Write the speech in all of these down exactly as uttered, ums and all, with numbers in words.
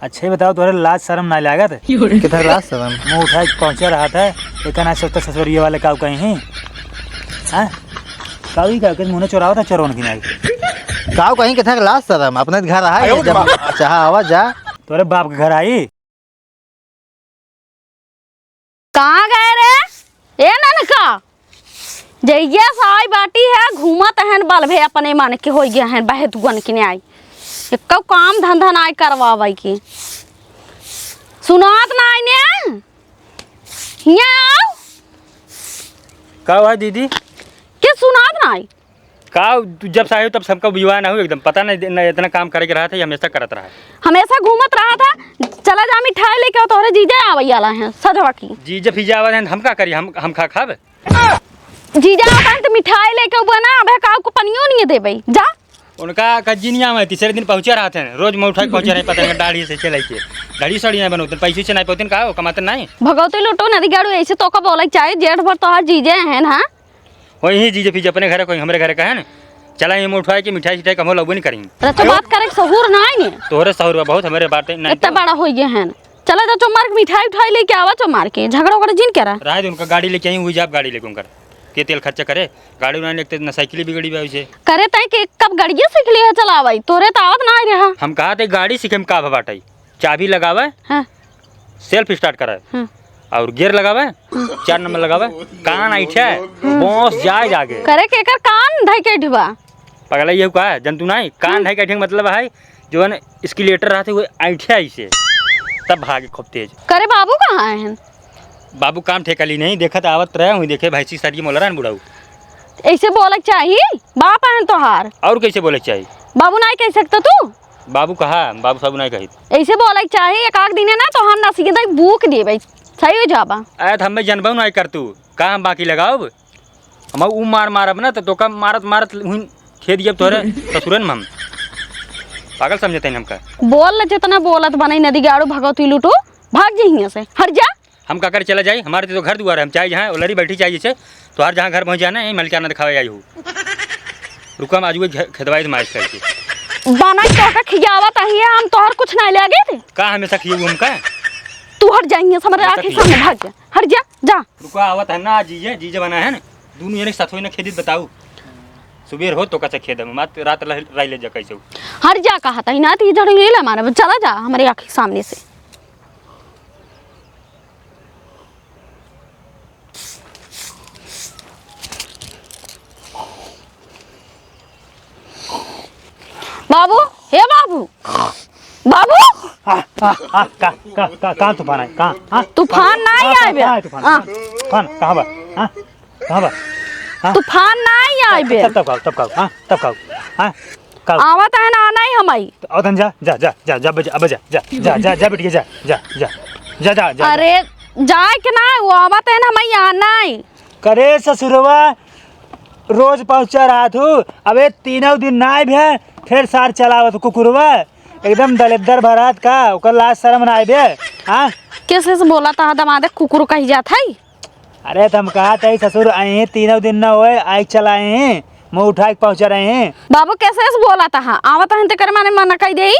अच्छा ही बताओ, तोहरे लाज शरम नाहीं लागत? किधर लाज शरम? मुँह उठाए के पहुँचा रहत है, इतना सोचता ससुरिया वाले काऊ कहीं ही? हाँ? काऊ ही काऊ के मुँह चोरावत है चोरवन की नाई। काऊ कहीं किधर लाज शरम? अपने घर आए, जब चाहा आवा जा। तोरे बाप के घर आई। कहाँ गए रे? ए ननका, जइया से आई बाटी है, घूमत हन बलभे अपने मन के, होइ गया हन बहेतुअन के न्याय। एक्को काम धंधा नाय करवावे की। सुनात नाय ने? हियाँ आओ। का हुआ दीदी? के सुनात नाय? का, तू जब से आए हो तब से हमका विवाह ना हो एकदम, पता नहीं, नहीं इतना काम करे के रहा था, ये हमेशा करत रहा है। हमेशा घूमत रहा था। चला जा मिठाई लेके आओ, तोहरे जीजा आवै वाला हैं सजवा की। जीजा फीजा आवा हैं, हम का करी, हम, हम खा खाब? जीजा आवत हैं तो मिठाई लेके आओ ना, अबे काऊ को पनियो नहीं देबै, जा। उनका कज्जी नहीं आवे, तीसरे दिन पहुँचा रहा था, रोज मुँह उठाए पहुँचा रहे, पता नहीं दाढ़ी से चले के, दाढ़ी साड़ी नहीं बनोतन, पैसे से नहीं पोतन का, कमातन नहीं। भगवती लुटो नदी गाड़ू, ऐसे तो का बोले चाहे, जेठ भर तोहार जीजे हैं, हाँ? वही जीजे फीजे अपने घरे, कोई हमरे घरे का है ना। चला ये मुँह उठवाए के मिठाई सिठाई कमो लउबे नहीं करी। अरे तो बात करे के सहूर ना है ने। तोहरे सहूर बा बहुत, हमरे बाटे नहीं इतना तो। बड़ा हो गया है ना। चला जा चो मार के मिठाई उठाई लेके आवा, चो मार के झगड़ा वगड़ा जिन करा। रहे दे उनका गाड़ी लेके आई हुई, जाब गाड़ी लेके उनकर के तेल खर्चा करे, गाड़ी उड़ा लेके ना साइकिल बिगड़ी बा उसे। करे तय के कब गाड़िया सीख ली है चलावई, तोरे तो आवत ना रहा। हम कहा थे गाड़ी सीखे में का भा बाटे, चाबी लगावे, हाँ। सेल्फ स्टार्ट करे, हाँ। और गियर लगावे, चार नंबर लगावे, कान ऐठे, बॉस जाए जाके। करे के एकर कान धई के ढिबा। पगला ये का है, जंतु नहीं, कान हम्म। धई के ढेंग मतलब है, जो है ना, स्केलेटर रहते हुए ऐठे ऐसे, तब भागे खूब तेज। करे बाबू कहाँ हैं? बाबू काम ठेका ली नहीं, देखत आवत रहे हुई, देखे भैंसी सारी मोलरा न बुढ़ाऊ। ऐसे बोले के चाही, बाप हैं तोहार। और कैसे बोले के चाही? बाबू नहीं कह सकता तू? बाबू कहा, बाबू साबू नहीं कही। ऐसे बोले के चाही, एक आध दिन है ना तो हम नसीब तक बूक देबे, सही हो जाबा। अरे तो हमें जनबो नहीं कर तू, का हम बाकी लगाओ? हम ऊ मार मारब ना, तो तोका मारत मारत हुई खेद दियब तोहरे ससुरन में हम। पागल समझते हैं हमका। बोल ले, जितना बोलत बने नदी गाड़ू भगवती लुटू, भाग जी हियां से, हट जा। हम का करे चला जाई, हमारे तो घर दुआर है, हम चाहे जहाँ ओलरी बैठी चाहे जैसे, तोहार जहाँ घर पहुँच जाना है, मलिकाना दिखावे आई हो। रुको, हम आज वो घे-, खेतवाई से मालिश करके। बना तोहका खियावत ही है, हम तोहर कुछ नहीं लेगे थे। का हमेशा खियाऊ हमका? तू हट जाइए, हमारे हमेशा आँखी खियाऊ। सामने भाग जा, हट जा, जा। रुको, आवत है ना, जीजे, जीजे बना है ना, दोनों जने साथ होई ना खेदित बताऊ। सुबेर हो तो कच्चा खेद है, मात रात रह, रह ले जा कैसे। हट जा कहा था, ना तो इधर ले ला मारा, चला जा हमारे आँखी सामने से। बाबू, हे बाबू, बाबू। हाँ, हाँ, हाँ, का, का, का, का तूफान है? कहाँ? हाँ? तूफान नहीं हाँ, आए बे। कहाँ है तूफान? हाँ। तूफान, कहाँ बा? हाँ? कहाँ बा? हाँ? तूफान नहीं आए बे। तब, तब खाओ, तब खाओ, हाँ? तब खाओ, हाँ? खाओ। आवत है ना, नहीं हम आई। तो आवत है, जा, जा, जा, जा, जा, बजा, अब जा, जा, जा, जा, जा, बेटिया, जा, जा, जा, जा, जा, जा। अरे, जाए के ना, वो आवत है ना, हम आई, आ, नहीं। करे ससुरवा, रोज पहुँचा रहा तू, अबे तीनों दिन ना आए भे, फिर सार चलावत कुकुरवा, एकदम दलिद्दर भरात का, ओकर लाज शरम ना आए बे, हाँ? कैसे से बोला था दमादे कुकुर कही जात है? अरे तो हम कहा था ससुर आए हैं, तीनों दिन ना होए, आए चला आए हैं, मुँह उठा के पहुँचा रहे हैं। बाबू कैसे से बोला था, आवत है ते करे माने मना कह दे।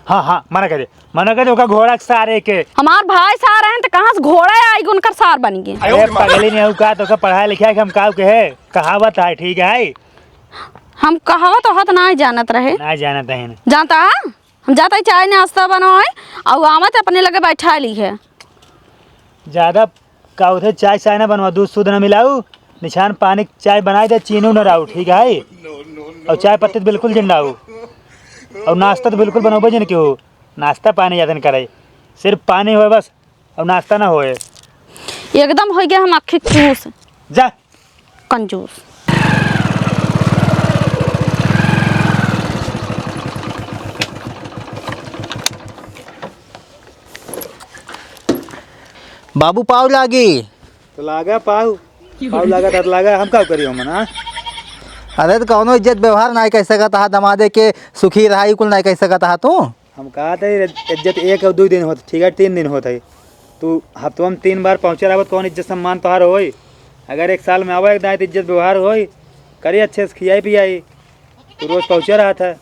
हाँ, हाँ, मना कर दे, मना कर दे, ओका घोड़ा के सारे के। हमार भाई सार हैं, तो कहाँ से घोड़ा आई, उनकर सार बन गए। अरे पगली नहीं का, तो ओका पढ़ाई लिखाई के हम काऊ के है, कहावत है, ठीक है? हम कहावत वहावत ना जानत रहे। ना जानत है ना। जानता है? हम जाता है चाय नाश्ता बनवाए, और आवत अपने लगे बैठा ली है। ज्यादा का उधर चाय, चाय ना बनवा, दूध शुद्ध ना मिलाऊ, निछान पानी के चाय बनाई दे, चीनी न राऊ, ठीक है? और चाय पत्ती तो बिल्कुल जिन राऊ, और नाश्ता तो बिल्कुल बनोबे जिन के हो, नाश्ता पानी ज्यादा न करे, सिर्फ पानी होए बस, और नाश्ता ना होए। एकदम हो गया हम आखिर चूस। जा। कंजूस। बाबू पाव लागी। तो लागा पाव, पाव लागा, तब लागा, हम का करी हमन, हाँ? अरे तो कौनो इज्जत व्यवहार नाहीं कह सकत हा, दमादे के सुखी रहा, ई कुल नाहीं कह सकत हा तू। हम कहा थे इज्जत एक और दो दिन होत, ठीक है, तीन दिन होत है। तू हफ्तवा में तीन बार पहुँचे रहबत, कौन इज्जत सम्मान तोहार होई? अगर एक साल में आवा एक दाई तो इज्जत व्यवहार होई, करी अच्छे से खियाई पियाई। तू रोज पहुँचे रहा था।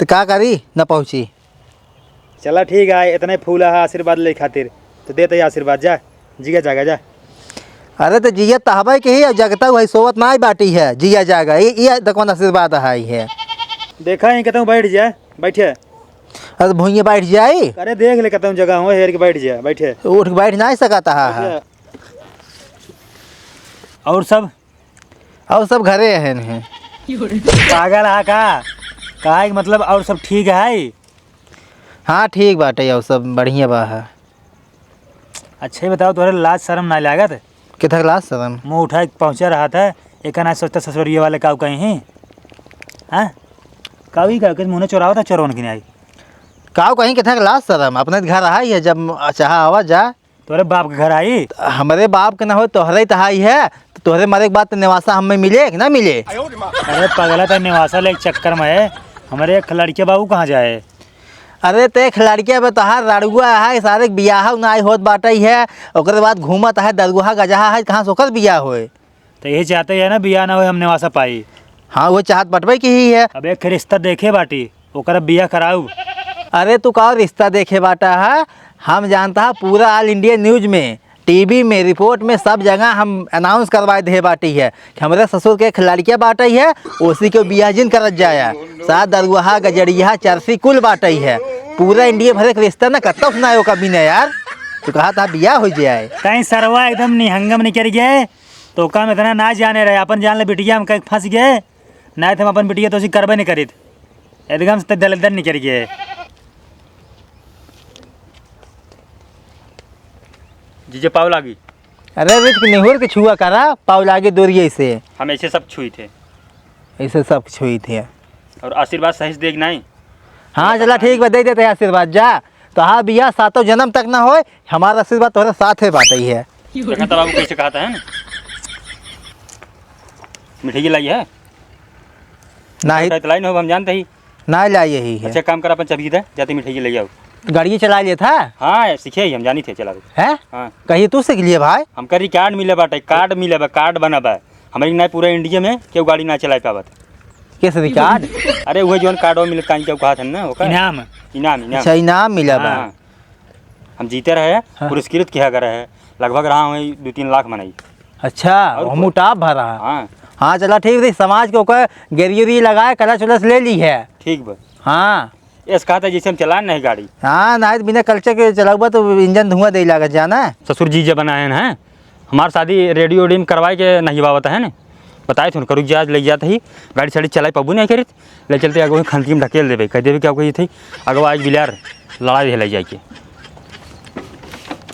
तो का करी, न पहुँची। चला ठीक है, इतने फूल है आशीर्वाद ले खातिर, तो देते ही आशीर्वाद, जा, जिया जागा, जा। अरे तो जिया तहबे के ही, जगता हुआ सोवत ना बाटी है, जिया जागा, ये, ये तो कौन आशीर्वाद है, ये? देखा ही कहता हूँ, बैठ जा, बैठे। अरे भुइयाँ बैठ जाई। अरे देख ले, कहता हूँ जगह हो, हेर के बैठ जा, बैठे। उठ के बैठ ना सकता है। बैठे। और सब? और सब घरे हैं, हैं। पागल है का? काहे के मतलब, और सब ठीक है? हाँ, ठीक बाटे, और सब बढ़िया बा है। अच्छा, ये बताओ, तोहरे लाज शर्म ना लागत? किधर लाज शर्म? मुँह उठाए के पहुँचा रहा था, एक ना सोचता ससुरिया वाले काऊ कहीं ही? हाँ? काऊ ही काऊ के मुँह ने चोरावत है, चोरवन की नहीं आई। काऊ कहीं किधर लाज शर्म? अपने घर आई है, जब चाहा आवा जा। तोहरे बाप के घर आई? हमरे बाप के ना हो, तोहरे ही तो आई है। तो तोहरे मरे के बाद तो नेवासा हमें मिले कि ना मिले? अरे पगला, तो नेवासा ले चक्कर में है, हमरे एक लड़के बाबू कहाँ जाए? अरे तो एक लड़के बे तोहार रड़ुआ है, सारे के बियाह ना होत बाटे है, ओकरे बाद घूमत है दरुहा गजहा है, कहाँ से ओकर बियाह होए? तो यही चाहते हैं ना, बियाह ना होए, हम नेवासा पाई। हाँ, वो चाहत बटबे की ही है। अब एक रिश्ता देखे बाटी, ओकर बियाह कराऊ। अरे तू का रिश्ता देखे बाटा है, हम जानता है पूरा ऑल इंडिया न्यूज में, टीवी में, रिपोर्ट में, सब जगह हम अनाउंस करवाए दे बाटी है कि हमरे ससुर के एक लड़किया बाटी है, उसी के बियाह जिन करत जाया। साथ दरुहा गजड़िया चरसी कुल बाटी है, पूरा इंडिया भरे के रिश्ता ना कत्ता सुनाए ओका बिना यार। तू कहा था बियाह हो जाए। कहीं सरवा एकदम निहंगम निकल गए, तो काम इतना ना जाने रहे, अपन जान ले बिटिया हम कहीं फंस गए, नहीं तो हम अपन बिटिया तो उसी करबे नहीं करीत, एकदम से दलदल निकल गए। जीजे पाव लागी। अरे रिच के निहुर के छुआ करा, पाव लागे दूरिये से। हम ऐसे सब छुई थे। ऐसे सब छुई थे। और आशीर्वाद सही से देख नहीं। हाँ, चला ठीक बा, दे देते हैं आशीर्वाद, जा। तो हाँ बिया, सातों जन्म तक ना होए, हमारा आशीर्वाद तोहरे साथ है, बात ही है। देखा था बाबू कैसे कहा था, है ना? मिठाई लाई है? नहीं। मिठाई तो लाई ना हो, हम जानते ही। ना लाई यही है। अच्छा, काम कर, अपन चाबी दे, जाते मिठाई ले आओ। गाड़ी चला लेता है? हाँ, सीखे ही हम, जानी थे चलावे। हैं? हाँ। कहीं तू सीख लिए भाई? हमका रिकॉर्ड मिले बाटे, कार्ड मिले बा, कार्ड बना बा। हमारे नहीं पूरा इंडिया में केहू गाड़ी ना चला पावत। किस रिकॉर्ड? अरे, वह जौन कार्ड मिलत कान के कहा था ना, ओकर? इनाम। इनाम, इनाम। अच्छा, इनाम मिला बा। हाँ। हम जीते रहे, हाँ। पुरस्कृत किया गए रहे, लगभग रहा हूँ दो तीन लाख मनई। अच्छा, और हम कोई? उठाब भरा। हाँ। हाँ, चला ठीक रही, समाज के ओकर गेरियरी लगाए, कलच उलच ले ली है। ठीक बा। हाँ। एस कहता जैसे हम चलान नहीं गाड़ी। हाँ, नहीं तो बिना कलचे के चलाउबा तो इंजन धुआं दे लागत जाना। ससुर जी जब बनाए हैं, हमार शादी रेडियो उडियो में करवाए के नहीं बावत है ना, बताए थे उनको, रुक जा, आज ले जाते ही गाड़ी साड़ी चलाई पाबू नहीं करित, ले चलते आगे वहीं खंती में ढकेल देबे, कह देबे क्या कोई थे, अगवा आज बिलार लड़ाई है ले जाके,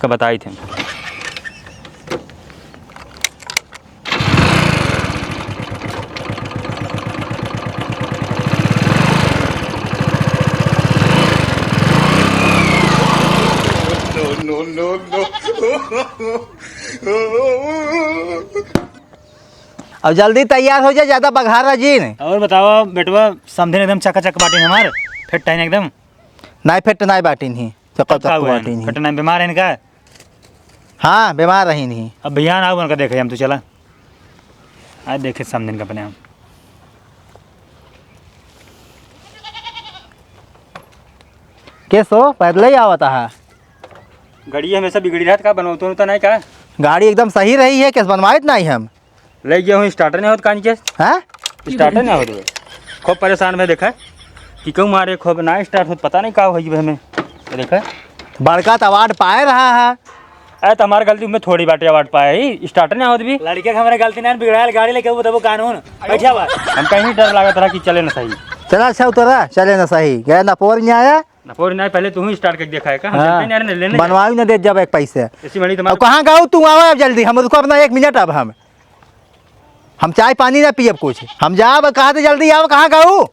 का बताई थे। No, no, no, no। अब जल्दी तैयार हो जा, ज्यादा बघारा जिन। और बताओ बेटवा, समधिन एकदम चकाचक बाटिन हमार, फिट है एकदम। नाई फिट नाई बाटिन ही, चक्कर तब का चक्कर हुआ है? बाटिन ही। फिट नाई, बीमार है इनका? हाँ, बीमार रही नहीं। अब भैया ना उनका देखे हम तो चला। आज देखे समधिन का अपने हम। के सो पैदल ही आवत है। गाड़ी हमेशा बिगड़ी रहत का, बनवतो तो नहीं का? गाड़ी एकदम सही रही है, केस बनवाइत नहीं हम। ले गया हूँ, स्टार्टर नहीं होत कान के। हाँ? स्टार्टर नहीं होत बे। खूब परेशान में देखा कि क्यों मारे, खूब ना स्टार्ट होत, पता नहीं का होई बे हमें। देखा? बड़का तो अवार्ड पाए रहा है। अरे तो हमारे गलती में थोड़ी बाटे अवार्ड पाए ही, स्टार्टर नहीं होत भी। लड़के के हमारे गलती नहीं, बिगड़ायल गाड़ी लेके वो तबो कानून। बैठा हुआ। हम कहीं डर लागत रहा कि चले ना सही। चला अच्छा उतरा, चले ना सही। गया ना पोर नहीं आया। ना पोर नहीं, पहले तू ही स्टार्ट करके देखा है का? हम हाँ। चलते नहीं, अरे लेने बनवाई ना दे जब एक पैसे। ऐसी बड़ी अब तुम्हारे कहाँ गाऊ तू? आवा अब जल्दी, हम रुको अपना एक मिनट। अब हम हम चाय पानी ना पियब कुछ, हम जाब, कहा थे जल्दी आवा, कहाँ गाऊ?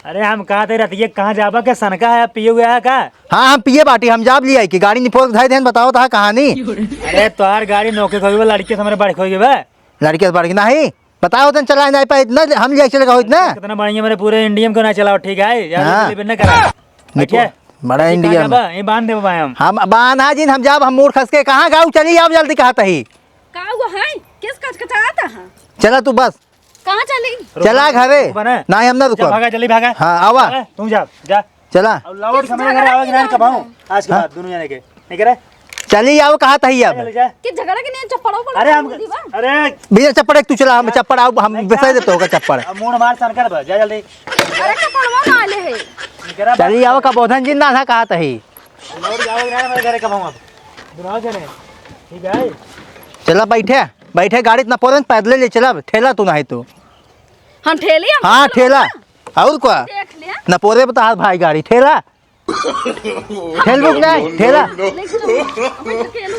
अरे हम कहा थे रतिये कहाँ जाबा के सनका है, पिए हुआ है का? हाँ हम पिए बाटी, हम जाब लिया के गाड़ी निपोर धई देन, बताओ ता कहानी। अरे तोहार गाड़ी नोके खोई बा, लड़के से हमारे बड़े खोई बा। लड़के से बड़के नहीं, बताओ तन चला नहीं पाए इतना, हम लिया चले कहो इतना। कितना बढ़िया, मेरे पूरे इंडिया में क्यों ना चलाओ, ठीक है? यार हाँ। ये ना करा। निपो-, ठीक है? बड़ा ऐसे इंडिया कहाँ में। जाबा? ये बांध देबा भाई हम। हम बांधा जिन, हम जाब, हम मूड खस के कहाँ गाऊ चली, आब जल्दी कहा तही। का वो है? किस कचकचाता है? चला तू बस। कहाँ चली? चला घरे। रुकबा ना। ना, हम ना जा, रुकब। भागा, जल्दी भागा। हाँ, आवा। भागा, तुम जा, जा। चला। अब लौट के हमरे घरे आवे के ना कबाऊ। आज के हाँ। बाद दोनों जने के। नहीं करे? चली आवा, कहा तही अब। चल, जा। कि झगड़ा के नहीं चप्पड़ों पर अरे हम, दीवा? अरे। बिना चप्पड़ एक तू चला, हम चप्पड़ आओ, हम नहीं, बेसाई देते होगा चप्पड़। अब मूड़ मार सन कर बा, जा जल्दी। अरे चप्पड़वा माले है। नहीं करे चली बा। आवा, का बोधन जिंदा था, कहा तही। लौट जाओ ना हमारे घरे कबाऊ अब। दोनों जने। ठीक है। चला बैठे, बैठे गाड़ी इतना पोरन पैदल ले चला, ठेला तू नहीं तू। हम ठेली हम हाँ, ठेला। और का? देख लिया। न पोरे बता हाथ भाई गाड़ी, ठेला। ठेलबुक नहीं, ठेला। लेकिन हम ठेलू।